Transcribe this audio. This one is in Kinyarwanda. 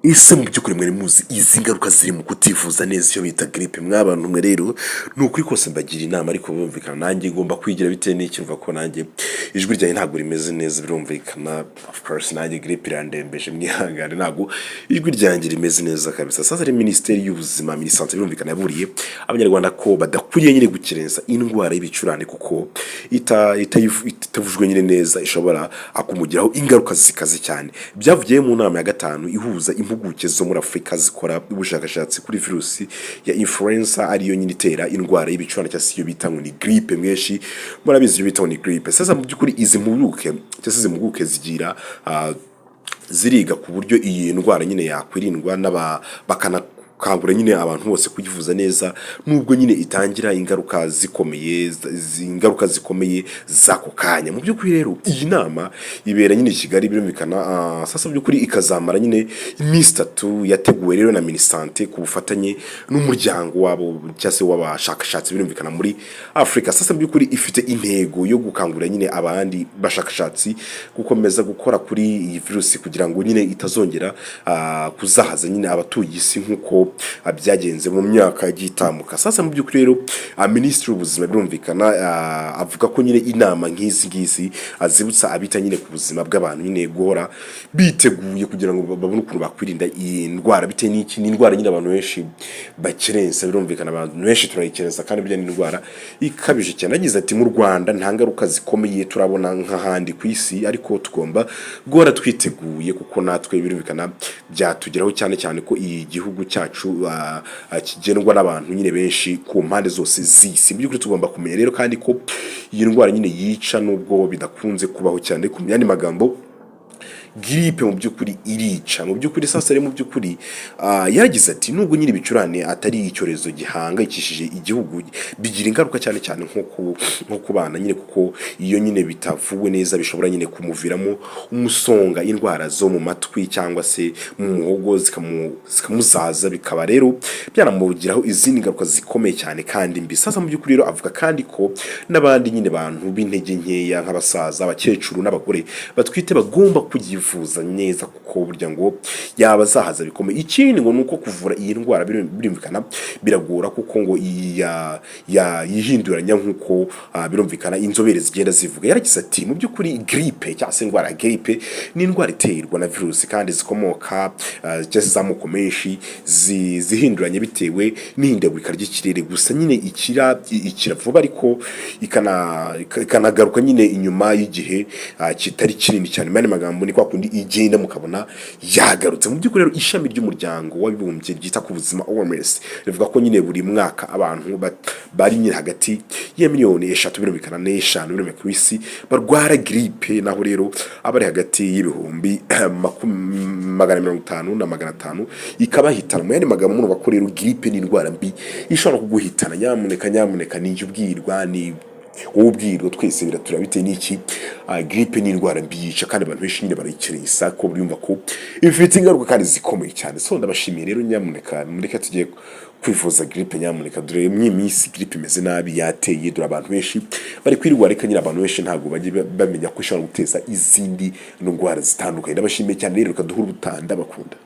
Ese mu by'ukuri mwari muzi izi ngaruka ziri mu kutivuza neza icyo bita grippe? Mwabantu mwe rero, ni ukuri kose mbagira inama, ariko birumvikana nanjye ngomba kwigira bitewe n'icyo mva ko nanjye ijwi ryanjye ntabwo rimeze neza. Birumvikana, of course, nanjye grippe irandembeje, mwihangane, ntabwo ijwi ryanjye rimeze neza kabisa. Sasa rero, Minisiteri y'Ubuzima, Minisante, birumvikana yaburiye Abanyarwanda ko badakwiriye nyine gukerensa indwara y'ibicurane, kuko itavujwe nyine neza ishobora kumugiraho ingaruka zikaze cyane. Byavugiye mu nama ya gatanu ihuza impuguke zo muri Afurika zikora ubushakashatsi kuri virusi ya influenza, ariyo nyine itera indwara y'ibicurane, cyangwa se iyo bita ngo ni grippe. Mwenshi murabizi iyo bita ngo ni grippe. Sasa mu by'ukuri izi mpuguke, cyangwa se izi mpuguke zigira ziriga ku buryo iyi ndwara nyine yakwirindwa n'aba bakanakangurira nyine abantu bose kuyivuza neza, nubwo nyine itangira ingaruka zikomeye, ingaruka zikomeye z'ako kanya. Mu by'ukuri rero iyi nama ibera nyine i Kigali, birumvikana. Sasa mu by'ukuri ikazamara nyine iminsi 3. Yateguwe rero na Minisante ku bufatanye n'umuryango wabo, cyangwa se w'abashakashatsi, birumvikana, muri Afurika. Sasa mu by'ukuri ifite intego yo gukangurira nyine abandi bashakashatsi gukomeza gukora kuri iyi virusi, kugira ngo nyine itazongera kuzahaza nyine abatuye isi nk'uko byagenze mu myaka yagiye itambuka. Sasa mu by'ukuri rero Minisitiri w'Ubuzima, birumvikana, avuga ko nyine inama nk'izi ngizi azibutsa abita nyine ku buzima bw'abantu nyine guhora biteguye, kugira ngo babone ukuntu bakwirinda iyi ndwara. Bitewe n'iki? Ni indwara nyine abantu benshi bakerensa. Birumvikana, abantu benshi turayikerensa, kandi burya ni indwara ikabije cyane. Yagize ati: "Mu Rwanda nta ngaruka zikomeye turabona nk'ahandi ku isi, ariko tugomba guhora twiteguye, kuko natwe birumvikana byatugeraho, cyane cyane ko iyi gihugu cyacu kigendwa n'abantu nyine benshi ku mpande zose z'isi. Mu by'ukuri tugomba kumenya rero kandi ko iyi ndwara nyine yica, nubwo bidakunze kubaho cyane." Ku yandi magambo, grippe mu by'ukuri irica. Mu by'ukuri sasa rero, mu by'ukuri yaragize ati: "Nubwo nyine ibicurane atari icyorezo gihangayikishije igihugu, bigira ingaruka cyane cyane nko ku bana nyine, kuko iyo nyine bitavuwe neza bishobora nyine kumuviramo umusonga, indwara zo mu matwi cyangwa se mu muhogo zikamuzaza, bikaba rero byanamugiraho izindi ngaruka zikomeye cyane kandi mbi." Sasa mu by'ukuri rero avuga kandi ko n'abandi nyine bantu b'intege nkeya, nk'abasaza, abakecuru n'abagore batwite, bagomba kuyivuza neza, kuko burya ngo yabazahaza bikomeye. Ikindi ngo ni uko kuvura iyi ndwara birumvikana biragora, kuko ngo yihinduranya nk'uko birumvikana inzobere zigenda zivuga. Yaragize ati: "Mu by'ukuri grippe, cyangwa se indwara ya grippe, ni indwara iterwa na virusi kandi zikomoka cyangwa se z'amoko menshi zihinduranya bitewe n'ihindagurika ry'ikirere. Gusa nyine ikira vuba, ariko ikanagaruka nyine inyuma y'igihe kitari kinini cyane." Mu yandi magambo, ni kwa kundi igenda mukabona yagarutse. Mu by'ukuri rero ishami ry'Umuryango w'Abibumbye ryita ku buzima, OMS, rivuga ko nyine buri mwaka abantu bari nyine hagati ya miliyoni 3, birumvikana, n'5, birumvikana, ku isi barwara grippe, naho rero abari hagati y'ibihumbi 150 na 500 ikabahitana. Mu yandi magambo, murumva ko rero grippe ni indwara mbi ishobora kuguhitana. Nyamuneka, nyamuneka, ni ubwirwa, ni wowe ubwirwa, twese biratura. Bitewe n'iki? Grippe ni indwara mbi yica, kandi abantu benshi nyine barayikerensa, ko byumva ko ifite ingaruka kandi zikomeye cyane. So ndabashimiye rero, nyamuneka mureke tugiye kwivuza grippe, nyamuneka. Dore muri iyi minsi grippe imeze nabi, yateye, dore abantu benshi bari kwirwara, ariko nyine abantu benshi ntabwo bajya bamenya ko ishobora guteza izindi ndwara zitandukanye. Ndabashimiye cyane rero, reka duhure ubutaha, ndabakunda.